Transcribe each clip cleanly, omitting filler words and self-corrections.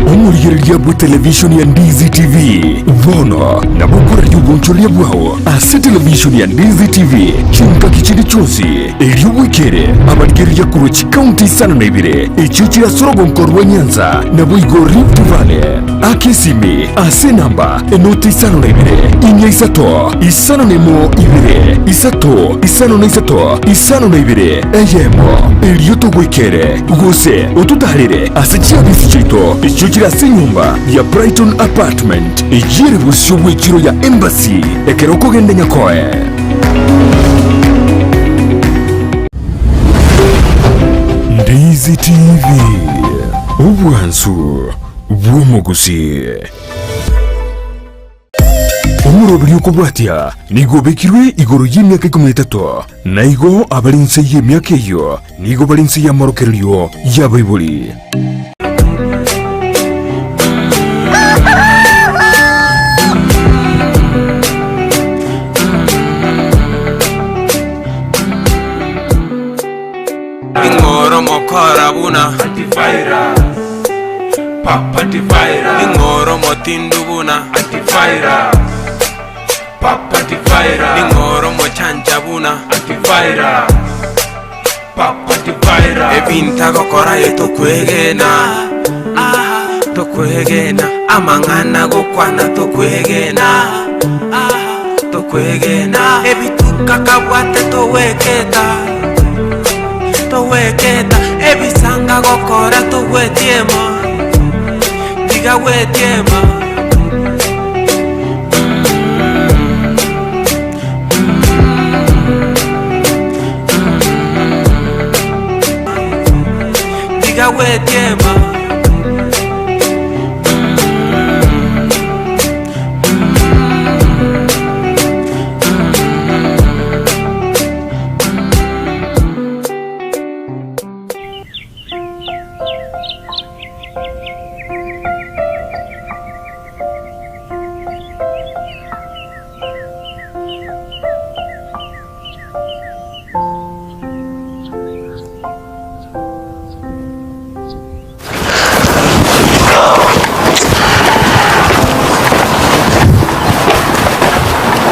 Omorigereria bwe televishoni ya Ndizi TV bono nabo okoraria obonchoreria bwao ase televishoni ya Ndizi TV chingaki chinde chionsi erio bwekere abarigereria korwa chikaunti isano na ibere echio chire ase orogonko rwa Nyanza naboigo Rift Valley. Aka esimi ase enamba enoti 52 4 3 5 2 3 5 3 52 eyemo erio togoikere gose ototarere ase chiabisi chiaito echio chire ase enyomba ya Brighton Apartment eyio ere bosio bw'echiro ya Embassy ekero okogenda Nyakoe. Ndizi TV, obwansu bw'omogusii. Omoroberi okobwatia nigo obekirwe igoro y'emiaka ikomi na etato, na igo abare inse y'emiaka eyio nigo bare inse y'amorokererio y'abaibori. Ning'oro mokora buna Antivirus. Papa antivirus. Ning'oro motindu buna Antivirus. Papa antivirus. Ning'oro mochancha buna Antivirus. Papa antivirus. Ebinto agokora aye tokwegena ah, tokwegena amang'ana gokwana tokwegena ah, tokwegena ebituka kabwate toweketa Togweketa ebisanga gokora togwetiema, tiga gwetiema. Tiga gwetiema.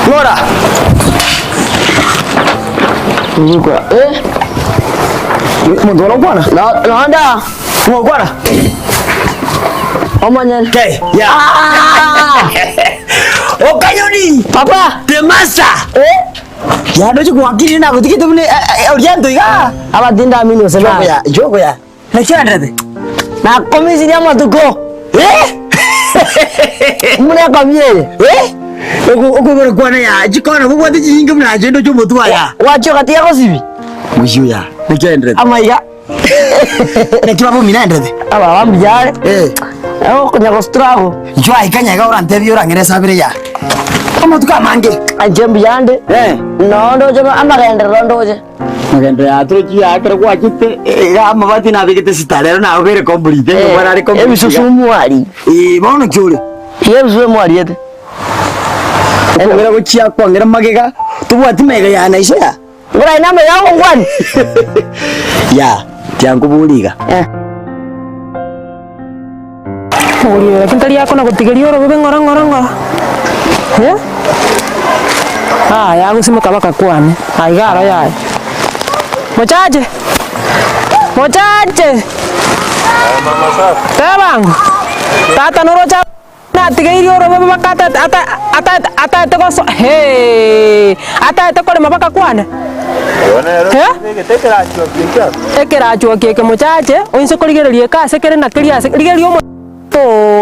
Ng'ora. Ngikora eh Omonto one okwana? no nonda Ng'o okwana? omonyene Okay, yeah. Ah! Okanyoni! Papa The master! eh Yadochi kwakiri nagotigete buna orianto iga. abatinda amini gose Joko na ya, joko ya. Naki oenderete? Nakomisirie amatuko. Eh? Buna ekomia eye. Eh? Okoigora kwane ya chikona bobwate chinyinge buna inche ndoche omotwe aya. Gwachia ogatiga gosibi. Moyio ya. Naki oenderete? Amaiga. Naki baba omino aenderete? Ababa mbuya are. Eh. Okonya go struggle. Inchuo aye kanya iga orantebie orang'ere esabere ya. Amatuko amange. Inche mbuya nde. Eh. Noo ndoche amagenderero ndoche. Magendo ya torochi ya ekero gwachete iga amabati nabegete sita rero nabeire complete enyomba nare complete Ebisusu mwari. Eh bono ki ore? Iga ebisusu mwariete. Okong'era gochia kwang'era magega tobwati magega ya naisha ya. Ng'ora ina amaiga agongwani. Ya tiankoboria iga. Eh. Oria lakini tari akona gotigeria orobobe ng'ora ng'ora ng'ora eh? Aya agosimoka bakakwane, aiga aro yaya. Mochache! Mochache! Teba ng'o, tata noroche natigeirie orobobe baka ata ata ata ataete goso heee, ataete korema bakakwane? Eh? Ekerachwoki eke mochache, oinse korigereria eke ase kere na keria ase, rigereria omo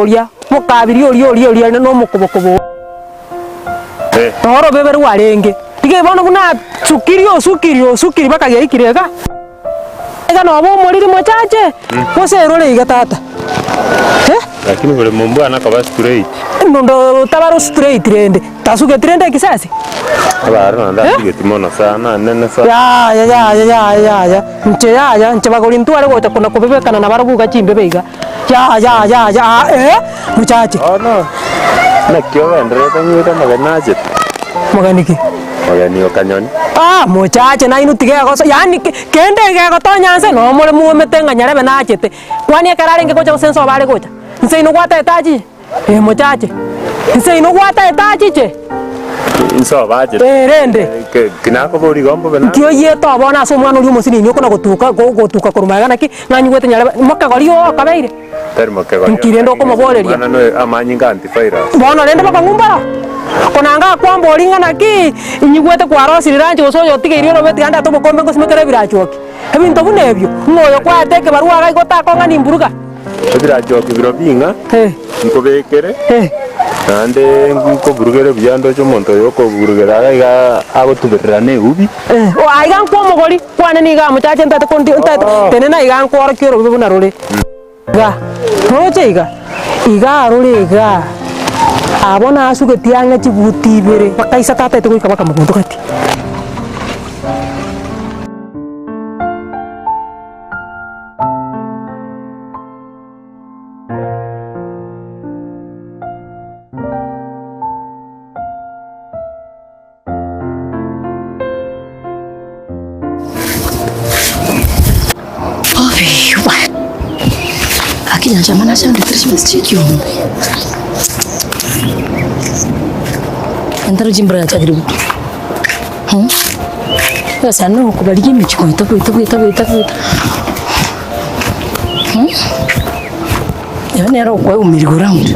oria, mokabiri oria oria oria na omokobokobo oo, orobebe rwarenge. Rigereria bono buna asukirie osukirie osukirie mpaka giaikire igaa, iga noba omoriri mochache, gose erore iga tata eh. Lakini boremo mbwana koba straight. Omonto otabare straight rende, tasugeti rende ekisasi? Abare naende asugeti mono sana anene sana. Yaya yaya yaya yaya, inche yaya, inche bagori ntware gocha kona kobebekana nabarobwo iga chimbebe iga, yaya yaya aa eh, mochache. Bono, naki ogendererete ng'wete amageni achete? Mogeni ki? Mogeni o kanyoni. Ah, mochache nainwe tiga egoso yaani ke kende gegotonya nse noo more mwomete ng'a nyarebe nachete. Kwani ekero arenge gocha gose nsobo are gocha? Nse inwe gwataete achiche? Ee mochache. Nse inwe gwataete achiche? Nsobo achete. Ee rende. Ki nakoboria igo mbobe Nki oyete oo bono ase omwana oria omosinini okona gotuka gotuka korwa magega naki ng'anyigwete nyarebe mokegori oo okabeire? Tari mokegori. Nki rende okomoboreria? Omwana noyo amanyinga antivirus. Bono rende bokong'u mboro? Konanga akwamboria ng'a naki inyigwete kwarosire ranchi gose oyo otigeire orobeti gande ate obokombe ngosimekere ebirachoki. Ebinto buna ebio, ng'a oyo kwaete ekebarua iga igo otakong'ani mburuga. Ebirachoki biro bing'a nkobekere, naende nkoburugere buya ndoche omonto oyo okoburugera iga iga agotuberera na eubi. Aiga nkwomogori, kwane nigo amochache ntaete kondi ntaete tenena iga nkworokie orobe buna rore. Iga, noroche iga? Iga arore igaa. Abwo nasugetie ang'e chibuti ibere, bakaisa tataete goika bakamogunta gati. Gaki nyancha amang'ana achandete chibesa chia ekiombe. Entaro chimbura yachakire gotwa Ebesa yane nokobarigia emechie goeta goeta goeta goeta goeta Ero nere okoegwa merry go round.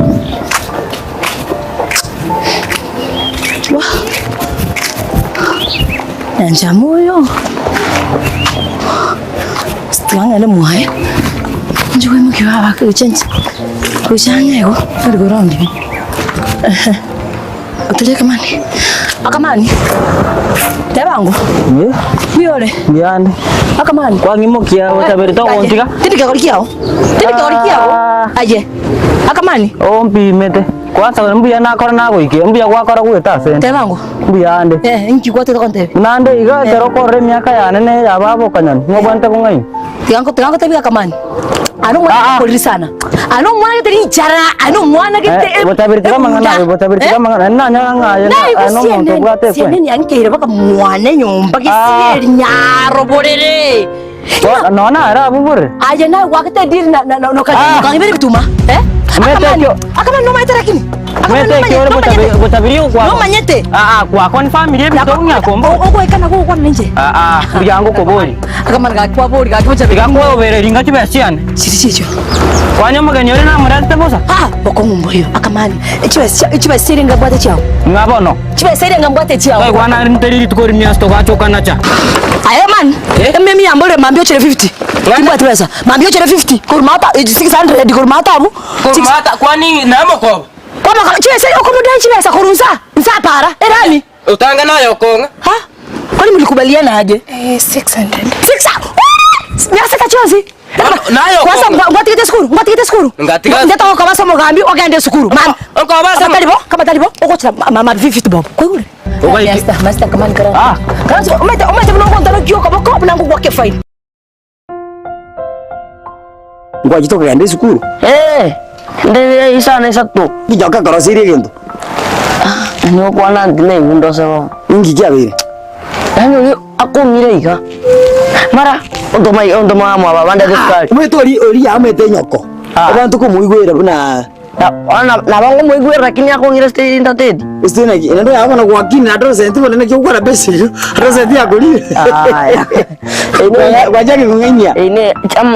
Nyanchama oyo, tiga ng'ende mwaye, inche koimokia baba gocha inche, gocha ang'e igo, tari koraundi iga, ehe, otoria ekamani, akamani, tebango, mbuya ore? Mbuya ande. Akamani. Kwang'imokia gotaberi togontiga. Tindi kegori kiao, tindi kegori kiao, aye, akamani. Ompimete. Kwanza ore mbuya nakora nagoikia, mbuya gwakora goeta ase inde. Teba ng'o? Mbuya ande. Eh, inki gwatete gontebia? Buna ande iga ekero okorora emiaka yane na eya baba okanyoni, nigo obwenerete kong'aina. Tiga nko- tiga ngotebie akamani. Aro omwana Ah, ah. akorire sana. Aro omwana gete richara, aro omwana gete Eh, botabiri tiga amang'ana aye, botabiri tiga amang'ana, naende nanyora ng'a aye na- aye nomonto obwate ekwe. Sieneni yankeire mpaka mwane nyomba Ah. gesieri nyaro borere. Bono nonya nare abwo borere. Aye naye gwakete ediri na na na Ah. okang'ibera ebituma eh? Omanyete Akamani, ekio- akamani nomanyete lakini. Akamani Omanyete ekio ore nomanyete, botabiri botabiri okwako. Nomanyete. Ah ah, kwako ni family ebinto ong'ia kombo. Ogoika nabo ogokwana ninche. Ah ah, mbuya ngokobori. Akamani gaki kwabori gaki botabiri. Tiga nkoyobereri inga chibesa chiane. Chiri chichio. Kwani omogeni oria namorentete bosa? Ah, bokong'u mboyo. Akamani, chibesa chibesa ere ngabwate chiao. Ng'a bono. Chibesa ere ngabwate chiao. Twaigwana nteri rituko rimia ase togachokana cha. Aye man, ememi yambore mambia ochere 50. Timbwati besa. Mambia ochere 50 korwa mata 600 korwa mata abwo. Korwa mata kwani namokobo? Kwamaka chibesa okomodai chibesa korwa nsa nsa para erami. Otanga naye okong'a. Ha? Kwani mlikubaliana aje? Eh, 600. Six Mia sita chionsi. Naye Kwanza okong'a. ngwatigete sukuru, ngwatigete sukuru. Ngatiga- Ndeta okobasa omogambi ogende sukuru. Mama. Okobasa Kama tari bo, kama tari bo, ogochira mama 50 bob. Kwaigure? Ogaiki. Master, master kamani kara. Ah. Kara omete omete buna ogontana okoboko buna ngogwake fine. Ngwachete kogenda esukuru? Eh, ndire isano isato. Inki giokekoroseirie egento? Nigo kwana nti naigwe ndose bono. Inki kiabeire? Yaani oria akong'ira iga, mara ontoma ontoma mwa baba ndete sukari. Omanyete oria oria amanyete enyoko, Ah. abanto komoigwera buna Na bono nabo nkomoigwera lakini akong'ira stage ntateti. Ase naki, naende yao bono gwakina adolescent bono naki ogokora besa eyio, adolescent yakorire. Aya. Gwachakire kong'ainia. Eine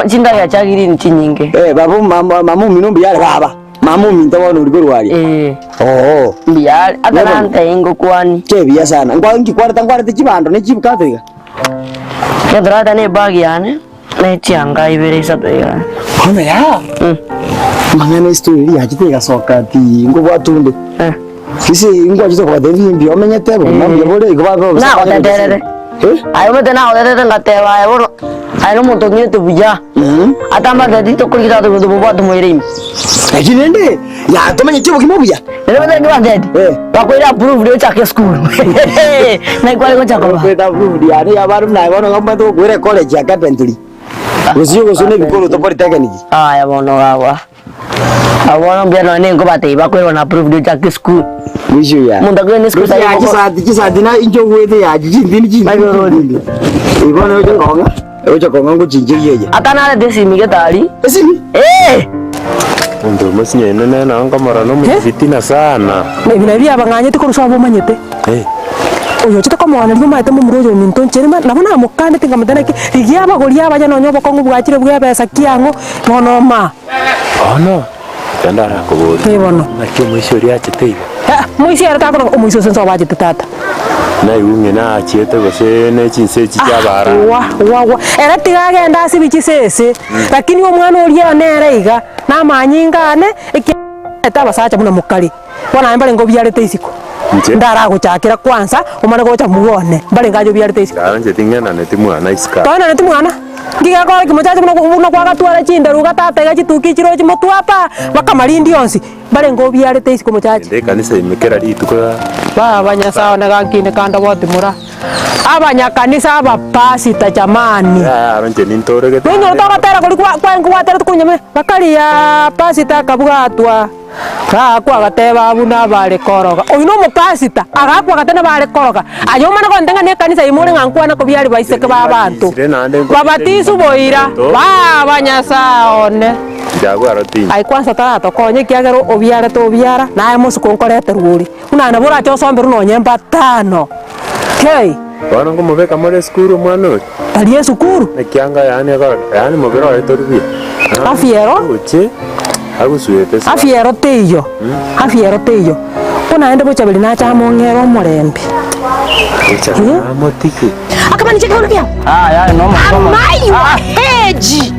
chindagera chia green chinyinge. Eh, baba mama mama omino mbuya are baba, mama ominto bono oria korwa aria. Eh. Oo. Mbuya are, ata Bono. nantebia ngokwani. Kebuya sana, nkwa nki kwarete nkwarete chibando ne chibukato iga? Eketorata ne ebag yane. Ne chianga ibere isato iga. Bono yaa, amang'ana estory eria yachete egasoka ati nkobwate onde. Ase ngwachete kobatebia mbuya omenyete, obogima mbuya bore, igo babe Nagoteterere. Eh? Aye omanyete nagoteterete ngateba aye bono, aye nomonto ong'irete buya, atambateti tokorigia tata ominto bobwate moire ime. Lakini rende, yaa tomanyeti obogima obuya. Rero batari bandeti. Eh. Bakoira approved ochake esukuru. Naki kware gocha koba. Okweta approved yane yabare buna aye bono iga omanyete gokwera ecollege ya carpentry. Gose ogosona ebikoroto polytechnic. Aya bono gakwa. Abo bono mbuya nonye ninkobatebia bakoirwa na approved ochake esukuru. Mwisho ya. Omonto akoirwa esukuru Gose tari ya goko- chisati chisati na inche ogwete yachi chintini chintini Bai orori. chintini. Eh bono oche kong'a, oche kong'a ngochincheria eye. Atanarete esimi gete aria. Esimi? Eh! Omonto omosinyaine nere nabo nkomorora nomofitina sana. Ebi nabio biabang'anyete korwa ase abwo omanyete. Eh. Oyo ochete komoaneria omaete momura oyo ominto inche rimo, nabo namokaneti nkamotebia naki, rigia abagori abaya nonya obokong'u bwachire bw'ebesa ki ang'o, bono omaa. Bono, ekero ndarakoborie, Eh, bono. naki omoisia oria achete iga? Eh, moisia ere takoroka omoisia ase inse obachete tata. Naigwe ng'ina achiete gose ne chinse echi chi'abaara. Wa, wa, wa. Ere tiga agende asibie chisese, lakini omwana oria nere iga, namanyinga ane, ekiagera abasacha buna mokare. Bono aye mbarenge obiarete isiko, Inche? ndaragochakera kwansa omane gocha muone, mbarenge aye obiarete isiko. Yaya inche ting'enaneti mwana isiko aa. Toenaneti mwana? Nki gekogera ki mochache buna buna kwagatwara chinderu iga tata iga chituki chirochi motwe apa, mpaka amarindi onsi, mbarenge obiarete isiko mochache. Ende ekanisa ime kera rituko. Baba Nyasae one gankine kando botimora, abanyakanisa abapasita jamani. Yaya aro inche nintoregete. Noinyore togotera koria kwa kwarenge gwaterete korwa nyamira, bakariaa pasita akabwatwa. Agakwa agateba buna bare koroga. Oyio nomopasita, agakwa agateba nabare koroga. Aye omane gontebia ng'a nekanisa ime ore ng'a nkwane kobiaria baiseke b'abanto. Babatisu boira, Baba Nyasae one. Aye kwansa taratokonye ekiagera obiarete obiara, naye mosiko nkoreterwa ore. Buna nabo orache osomberwe nonye mbatano. Kei! Bono nkomobeka more esukuru omwana oyo? Tari esukuru. Naki anga yaani ekoroka, yaani mobere oye tori buya. Afya ero. Oche, agosuete sana. Afya ero teiyo, afya ero teiyo. Ko naende bochaberi nache among'ere omorembe. Bochaberi namotige. Akamani chekero biao. Amai waheji.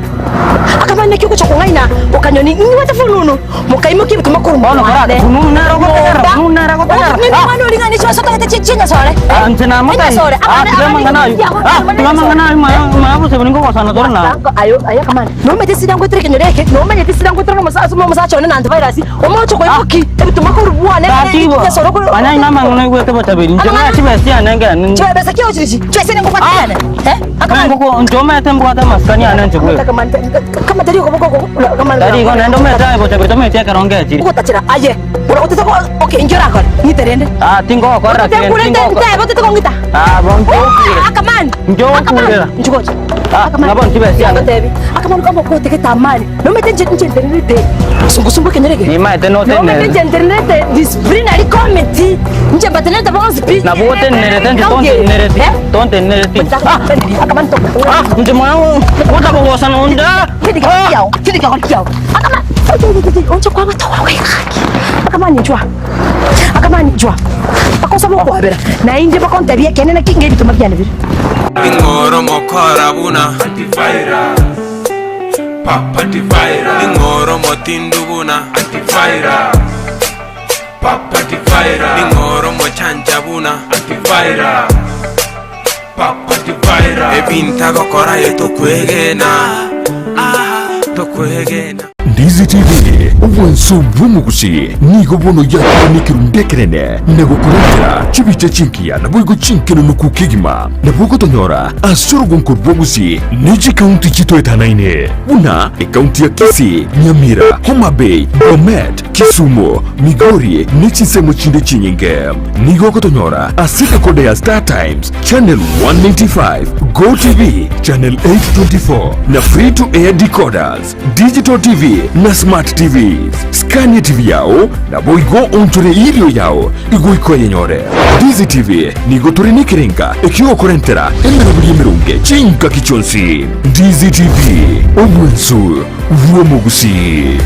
Akamani naki ogocha kong'aina okanyoni inywete fununu mokaimokia ebituma korwa Bono mwane. korake, fununu nere ogotegerera, Nyomba. fununu nere ogotegerera. Ng'ina omwana oria ng'a niche osotogete chinyasore. Ah, inche namotebia. Enyasore. Ah, tiga amang'ana ayio. Ah, tiga amang'ana ayio maya- maya gose buna nkogosana tore naye. Ayo ayo akamani. Nomanyete sida ngwetere ekenyoro eke, nomanyete sida ngwetere nomosacha omosacha one na antivirus, omoche koimoki ebituma korwa bwane Gaki bo, enyasore okore. manya inwe amang'ana oigwete bochaberi, inche Amang'ana? ng'a chibesa chiane nkere nin- Chibesa ki ochirichi? Chibesa nengokwana Ah! yane. Eh? Akamani. Ngoko- inche omanyete mbwate amasikani ane inche bweka. Akamani kama tari okoboko kama Tari igo naende omanyete aye bochaberi tomanyeti ekero ngechire. Ogotachera aye. Ora otete ko okay inki orakore? Ng'ite rende. Ah, tingogokorera Otete kende, nkure tingogokora. ntebe otete kong'ita. Ah, bo nchokurera. Akamani. Nchokurera. Nchugocha. Ah, nabo nchibesa chiane. Ngotebi. Akamani kama okotegete amani. Nomanyete inche inche ntenerete. Sungusungu ekenyoro eke. Nimaete Nomanyete notenerete. inche ntenerete disciplinary committee. Inche mbatenerete bonsi pi. Nabo otenerete inche tontenereti. Eh? Tontenereti. Ah, Akamani toka. ah, inche mwana otakogosana onde. Ah, Akamani jwa. Bakosaba okwabera. Naende bakontebia ekeene naki ng'a ebituma biane bire. Ing'oro mokora buna Antivirus Papa Antivirus Ing'oro motindu buna Antivirus Papa Antivirus Ing'oro mochancha buna Antivirus Papa Antivirus Ebinto agokora aye tokwegena ah, tokwegena. Ndizi TV, obwanso bw'omogusi, nigo bono yakora nekerundu ekenene na gokorentera chibicha chinkiya naboigo chinkenunuku kegima. Nabo ogotonyora ase orogonko rw'obogusi ne chikaunti chitoetanaine buna ekaunti ya Kisii, Nyamira, Homa Bay, Bomet, Kisumu, Migori ne chinsemo chinde chinyinge. Nigo ogotonyora ase edekoda ya Star Times, Channel 195, Go TV, Channel 824 na Free to Air decoders, Digital TV na Smart TVs. Skania TV yao naboigo onchore irio yao igoika oyenyore. Ndizi TV nigo tore nekerenga ekiogokorentera emeroberi emeronge chingaki chionsi. Ndizi TV, obwansu bw'omogusii.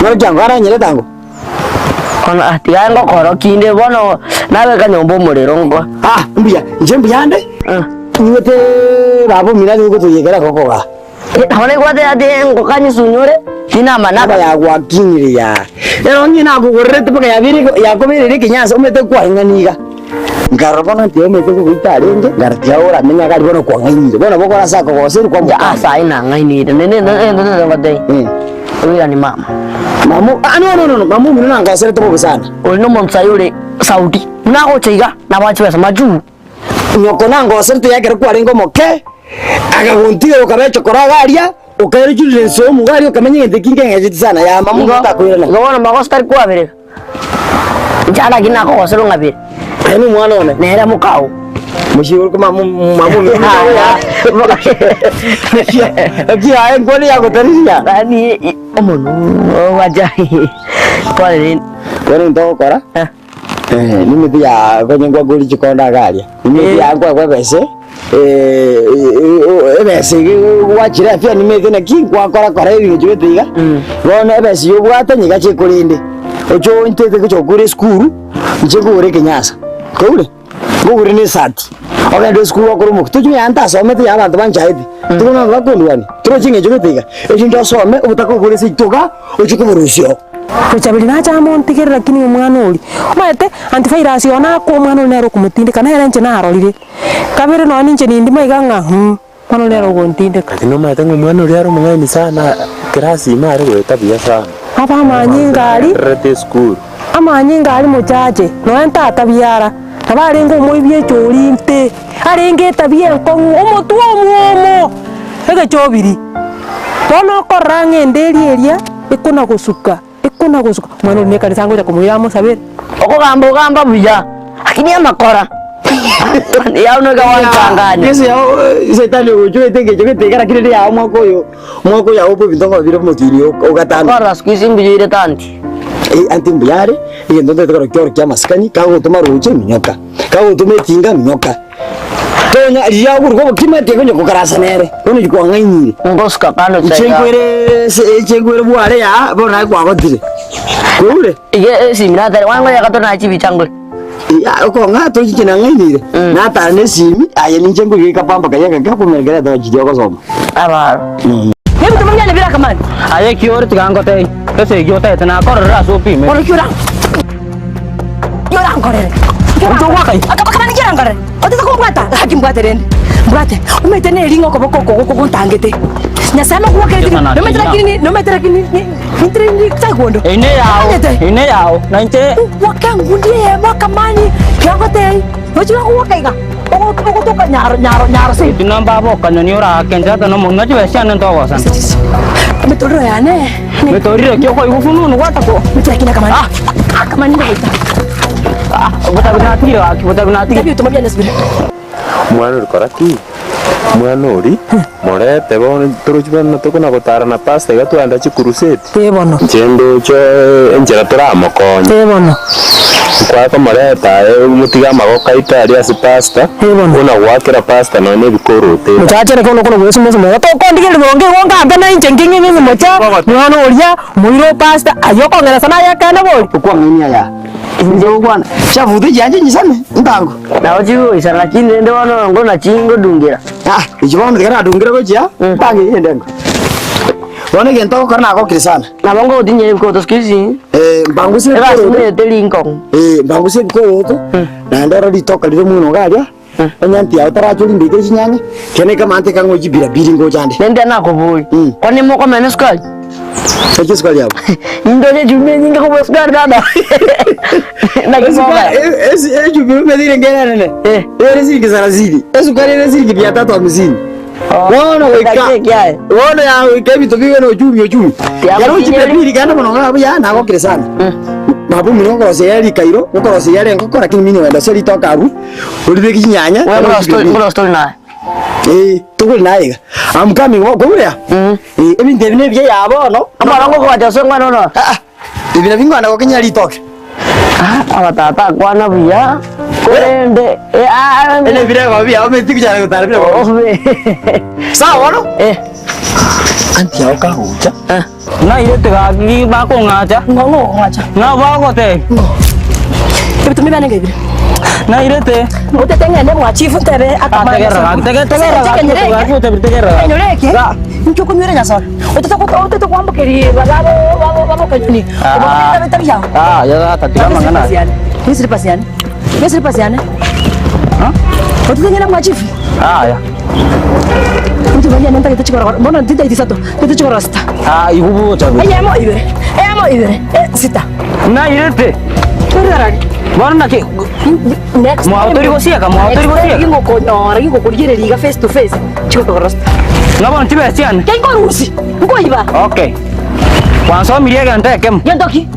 Ng'orokia ango aranyerete ango. Bono ah, tiga ngokorokia inde bono nabeka nyomba omorero ngo. Ah, mbuya, inche mbuyande, ninyete baba omino ase gotoiyekera gokogaa. Nabo naigwete ati ngokanyisunyore, tinamana. Aba yagwakinire yaa. Ero onye nakogorerete mpaka yabeire yakobereire ekenyansa omanyete kwang'ani iga. Nkarora bono nti omanyete kogoita arenge, nkarora tiga oramenye iga aria bono kwang'ainire. Bono nabo okora ase akogoseri kwamokania. Ase ayio nang'ainire, naende nende ngotebie, Eh. oiranie mama. Mama ah no no no no, mama omino nangoserete bobe sana. Ori nomonto aye ore sauti, buna agocha iga, nabo chibesa majuu. Nyoko nangoserete ekero kwarenge omoke, akagontiga okaba echokora iga aria, okaeruchurire inse omuga aria okamenya egento eki nkeng'echeti sana, yaa mama Igo omonto akoirana. igo bono magoso tari kwabereka, inche naki nakogosera ong'abere. Aye nomwana one. Nere mokao. Mochie ore mama mama omino Naki aye nkwane yagotarisia. Yaani omonwe obacha pole rende. Bono egento ogokora. Eh. Eh, nimiti ya konye nkwakori chikonda iga aria, nimiti ya nkwakwa ebese ebese iga gwachire afya nimete naki nkwakora kora ebinto gete iga, bono ebese eywo obwate nyigache ekorende, oche ointete gocha gokora esukuru, inche nkogore ekenyasa, kwaigure? Nkogore na esati, ogende esukuru okore omokia, tochi konya ntasomete ya abanto banchaete, tokona abanto bakondwania, torochi eng'encho gete iga, erinde osome obotaka obore seito igaa, oche koborusia oo. Gochaberi nache amontigere lakini omwana oria, omanyete antivirus one akwa omwana oria nere okomotindeka nere inche narorire, kabere nonya ninche nindimo iga ng'a mh, omwana oria nere ogontindeka. Lakini omanyete ng'a omwana oria are omong'aini sana, class ime are goeta buya sana. Aba amanyinga aria, Agendererete esukuru. amanyinga aria mochache, nonya ntata biara, nabo arenge omoibi echori nte, arenge etabia enkong'u, omotwe omwomo, egechobiri. Bono okorora ng'a enderi eria. Ekona gosuka, ekona gosuka, omwana oria nekanisa ngocha komoira amosabere. Okogamba ogamba buya, lakini amakora yao nigo gwanchangania. Yeso yao setani ogochwete engencho gete iga lakini riria yao mwaka oyo mwaka oyo agopa ebinto ngoba bire omotiri ogatano. Korora siku hizi mbuya oirete aunty. Eh, aunty mbuya are, egento ntagete korora kioro kia amasikani, kagotoma roche minyoka, kagotoma etinga minyoka. Tonya riria okoruga obokima tekonya kokarasa nere, bono inche kwang'ainire. Ngosuka kando Inche chaiga. nkwere ase inche nkwere bware yaa, bono naye kwagotire. Kwaure? Iga esimi natare wangonya gato nachibicha ngore. Ya, okong'a tochi inche nang'ainire, natara na esimi, aye ninche nkoiga ekapamba karia gake okomanya kere tochi chiogosoma. Abaro. Ebituma biane bire akamani. Aye ki ore tiga ngotebie, esegi otagete nakororere ase opime. Bono ki ora ki orankorere? Omonto ogwaka aye. Akamani ki orankorere? Otete kombwata? Gaki mbwate rende, mbwate. Omanyete ne ring'o okoboko oko gokogontangete. Nyasae nokogwakereti Yeso na nomanyete kina. lakini nomanyete lakini ni nintire ntagondo. Eye neyao, Omanyete? eye neyao, na inche Ngwake engundi eyemo akamani kiagotei, nochire kogwaka iga, ogo- ogotoka nyaro nyaro nyaro seito. Etina mbaba okanyoni oraake inche ata nomonto, ng'a chibesa chiane ntogosana. Emetorero yane. Metorero ki okoigwa fununu gwatako? Mechia kina akamani. Akamani ngogoita. Botabi natigire gaki, botabi natigire. Ebituma biane sibire. Omwana oria kora ki? Omwana oria morete bono torochi bono tokona gotara na pastor iga twagenda chikuruseti. Ee bono. Inche ndoche enchera toramokonye. Ee bono. Nkwaya komoreta aye omotige amagoko aito aria ase pastor, Ee bono. buna goakera pastor nonya nebikoroto iga. Mochache reke onokona bwesu mose moyo tokondigereria boronge igo ngambe na inche nging'ing'ing'i mocha mwana oria moire o pastor ayio okong'eresa naye ekeene bori. Okwang'ainia aya, inche gokwana, chafuta chianche nyisane, ntango. Nabo chigoisana lakini rende bono ongo nachi ngodungera. Ah, inche bono tiga nadungire gochia, ntango eyio ende engo. Bono egento ogokora nagokire sana. Nabo ngogotinyera ebikoto siku hizi. Eh, mbangusie Egasi ebikoroto. buna teri inkong'u. Eh, mbangusie ebikoroto, naende oro ritoka rire omwino iga aria, onye nti yao tarache orimbekere chinyanya, kende ekamante ekang'oe chibirabiri ngocha nde. Rende nakoboria, Mm. kwani mokomena esukari? Naki esukari abwo? Indoche echumbi enyinge kobua esukari dada. Naki Esukari, moga. e- esi- echumbi omanyete ere enene? Eh. Ere shilingi sarasini, esukari ere shilingi mia tatu hamsini. Bono goika bono ya goika ebinto bibe na uchumi uchumi. Yaro chipirapiri kende mono ng'a buya nagokire sana. Nabo mino okorosia yari rikairo, okorosia yari engoko lakini mino wenda ase ritoke abwo, oribeke chinyanya. Eh, tokori naye iga. I'm coming, kwaburea? Eh, ebinto ebi nebiya ya bono. Amarongo kogacha ase omwana ono. Ah ah. Ebi nabio nkogenda gokenyera ritoke. Aba tata akwana buya, korende Ere ebirego biao omanyete gochaka gotara birego. Obe. Sawa bono? Eh. Anti ao kagocha. Nairete gaki bakong'acha. Ng'o ng'o okong'acha? Nabo bagotebia. Ng'o? Ebituma ebiane nkaibire. Nairete. Otete ng'ende mwa chief ntebe akamanya. Tegerera gaki, tege- tegerera gaki, gaki otebi tegerera gaki. Ekenyoro eke, Ga. inki okonywera Nyasore? Otete go- otete kwambokeria babo babo babo kanyoni. Ah. Obokete tabi yao. Ah, ya tata tiga amang'ana aya. Ni slippers yane. Ni slippers yane. Otete ng'ende mwa chief. Aya. Ebituma biane ntagete chikorokoro, bono titaiti isato, ntagete chikorokoro sita. Ah, igo bogocha gocha. Eyemo ibere, eyemo ibere, eh, sita. Nairete. Torarari. Bono naki Next Mwao tori gosieka, mwao tori gosieka. Gingokonyora, gingokorigereria iga face to face, chigotokorora sita. Ng'a bono chibesa chiane. Kei nkorusia, nkoiba. Okay. Gwansomirie egento ekemo. Gento ki?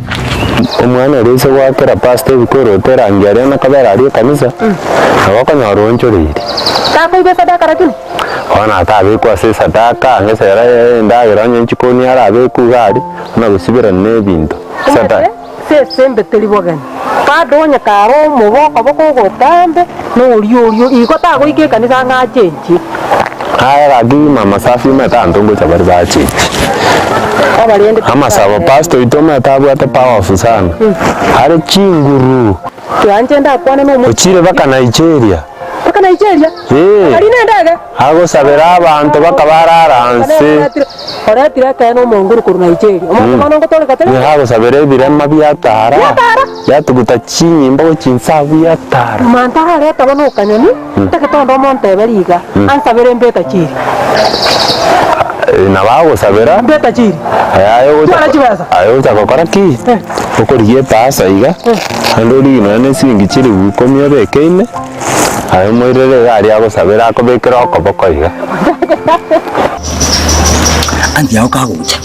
Omwana oria ase goakera pastor ebikoroto erangi aria na kobera aria ekanisa, nabo okonyora oonchoreire. Takoiba esadaka lakini. Bono atabekwa ase esadaka, ang'e ase ere endagera onye nchikoni arabekwe iga aria, buna gosiberana na ebinto. Sadaka. Omanyete sesembe teri bogeni, bado onye kare omobe okoboko ogotambe na oria oria igo tagoika ekanisa ng'a achenchie. Aye gaki mama safi omanyete abanto ngocha bare bachenchi. Obarende Amasabo pastor oito omanyete abwate powerful sana, are chinguru. Tiga ndakwane na omo. Ochire baka Nigeria. Baka Nigeria? Ee. Aria nendege? Agosabera abanto baka barara nse. Oretire ekeene omonguru korwa Nigeria. Omonto bono ngotoreka tari? Nigo agosabera ebirema biatara. Biatara. Biatuguta chinyimbo gochia inse abwo biatara. Omonto ararete bono okanyoni, ntagete onde omonteberi iga, ansabere mbe etachiri. Nabo agosabera. Mbe etachiri. Aye ogocha Twara chibesa. aye ogocha gokora ki? Okorigia epasa iga, naende origie nonya na esiringi chilifu ikomi obeke ime, aye omoirere iga aria agosabera akobekere okoboko iga. Anti ao kagocha,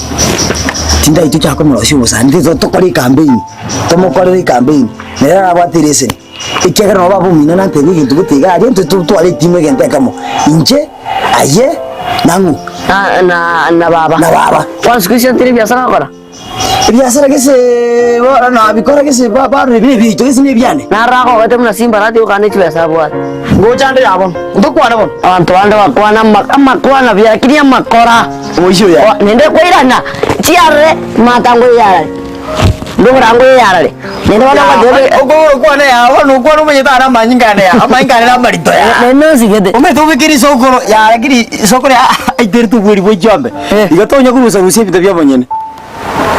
tindai tochake komorosia obosani, tito tokore ecampaign, tomokorere ecampaign, nere arabwate ereseni, ekiagera nabo baba omino nantebie egento gete iga aria intwe totware etimu egento ekemo, inche, aye, nang'o? Na na na baba. Na baba. Bono siku hizi tiri biasara gokora? Ebiasara gese bono nabikora gese ba- barora ebi nebiaito gese nebiane. Naro akogete buna simba rati gokana chibesa abwate. Ngocha nde ya bono, ntokwane bono. Abanto bande bakwana ama- amakwana buya lakini amakora. Omoisia oyo Wa- Nende koirana chiarore matango eyarare. Ndoborango eyarare. Nende bono ngotebe Okwana ya bono okwana omanyete are amanyinga ane ya amanyinga ane namarito ya. nende nsigete. Omanyete obeke risokoro ya lakini isokoro ya aiterete obweri bwa chiombe. Igo tonya korusa rusia ebinto bia abanyene.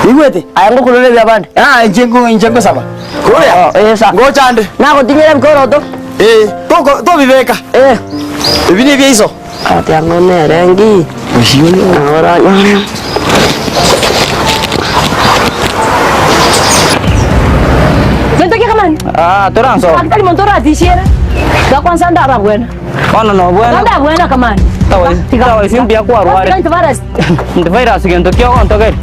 Oigwete? Aye ngokurora ebia abande. Ah inche nko inche nkosaba. Koria. Oh, eh, sa. Ngocha nde. Nagotinyera ebikoroto. Eh, toko tobibeka. Eh. Ebi ne ebia iso. Ati ang'o nere ngi. Ora. Gento ki kamani? Ah, toransoa. Daktari monto oratisiere. Tiga kwanza ndababwena. Bono nobwene. Ndabwena kamani. Tawaisi mbuya kwarwarire. Antivirus. Antivirus gento ki ogontogeri.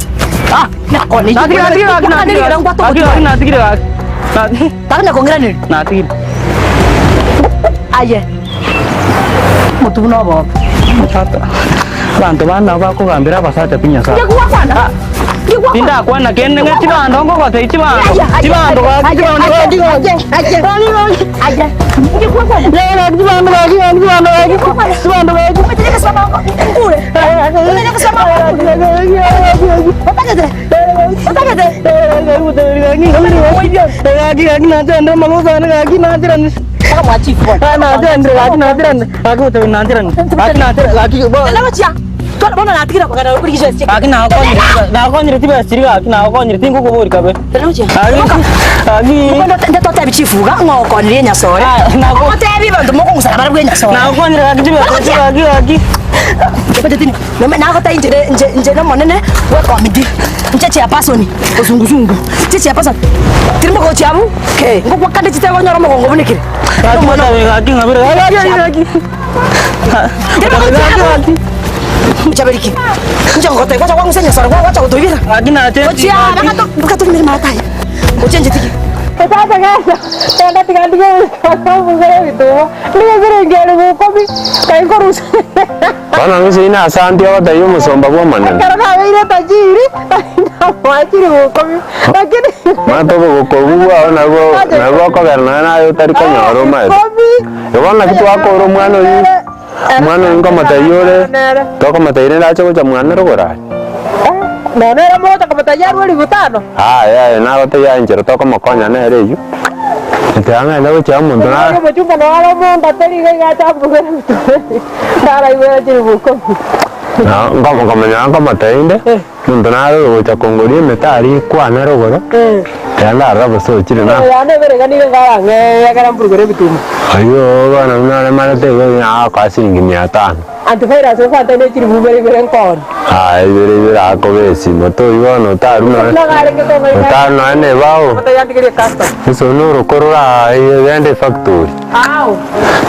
Ah, nakone. Natigire natigire gaki natigire gaki gaki natigire gaki. Nati- Takana kong'iraneria. Natigire. Aye. Motu buna obobe. Tata. Abanto bande nabo bakogambera abasacha pi Nyasaye. Ngigwakwana. Ngigwakwana. Tindakwana kende ng'a chibando ngogotebia chibando. Chibando gaki chibando gaki gaki. Chibando gaki gaki chibando gaki. Chibando gaki. Gaki gaki nachande amagoko ane gaki nacherane. Nachande gaki nacherane. Gaki gotebia nacherane. Gaki nacherane gaki Gaki nagokonyire nagokonyire chibesa chiria gaki nagokonyire tingokobori kabe. Gaki gaki Ntotebi chifuga ng'okonirie enyasore. Ah, nago- Ogotebi abanto mokong'usana barabwo enyasore. nagokonyire gaki chibesa gaki gaki. Nagotebia inche inche inche nomonene bwa ekomiti, inche chairperson osungusungu, inche chairperson tiri mogochi abwo kee, ngokwa kande chitebe onyore omogongo obunekire. Gaki motabe gaki ng'abere gaki gaki. Tiri mogochi abwo. Mochaberi ki? Inche ngogotebia gwacha kwang'usa enyasore gwacha gotoibera. Gaki nache. Gochia baka torimere marata aya. Gochenche tiki. Sasa genda genda tiga ndige obugere ebituba ndige siringi elifu ikomi ngai nkorusia Bono ng'ise ine asanti ogotebia omosomba bwa omonene. ekero nabeire tajiri namoa chilifu ikomi lakini Omanyete obogoko obwo bwao nabwo nabwo okogera nonya naye otari konyora omaete. ikomi Igo naki twakora omwana oyio. Omwana oyo nkomotebia ore, tokomotebia rende ache gocha mwane rogoro aria. Nonya nere mogocha komotebia arue elifu tano. Yaya yaya nagotebia aye inchera tokomokonya nere eyio. Tiga ng'ende gochia omonto na. Omochumba noo are omonda teri iga iga ache ambuge naraigwere chilifu ikomi. Nkomanya nkomotebia inde, omonto nare ogocha kongoria emete aria kwane rogoro, tiga ndarora gose ochire na. Yane ebere iga nigo nkarang'ee ekero mburugere ebituma. Ayio bono buna oremarete iga nagokoa siringi mia tano. Antivirus obwate ne chilifu ibere ibere nkoonia. Aya ibere ibere akoba esimo toigo bono otarwe nonya otarwe nonya na ebao. Ase one oroko rore aa genda efactory.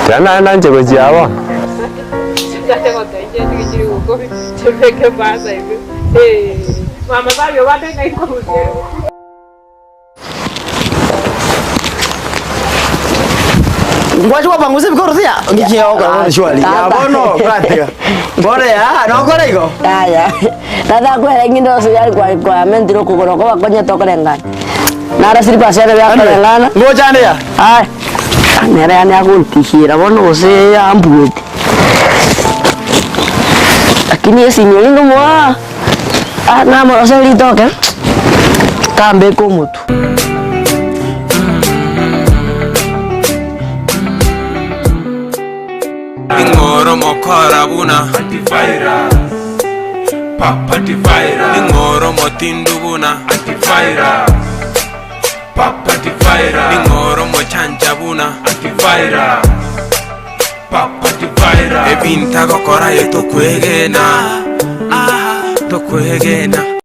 Tiga naende nanche gochia aa bono. Ngwachi gwapangusa ebikoroto ya ngichi ogokora bono surely ya bono kwatiga bono ya nokora igo. Yaya, tata akwere ng'inde ase yari kwa kwamentire okogoro okoba konyete okoreng'ana. Naro slippers yane biakoreng'ana. Ngocha ande ya. Aya, nere yaani agontishera bono gose ambuete. Lakini esimi eria nkomoa, ah namoroseria ritoke, kambeka omotwe. Ning'oro mokora buna Antivirus Papa Antivirus Ning'oro motindu buna Antivirus Papa Antivirus Ning'oro mochancha buna Antivirus Papa Antivirus Ebinto agokora aye tokwegena ah, tokwegena.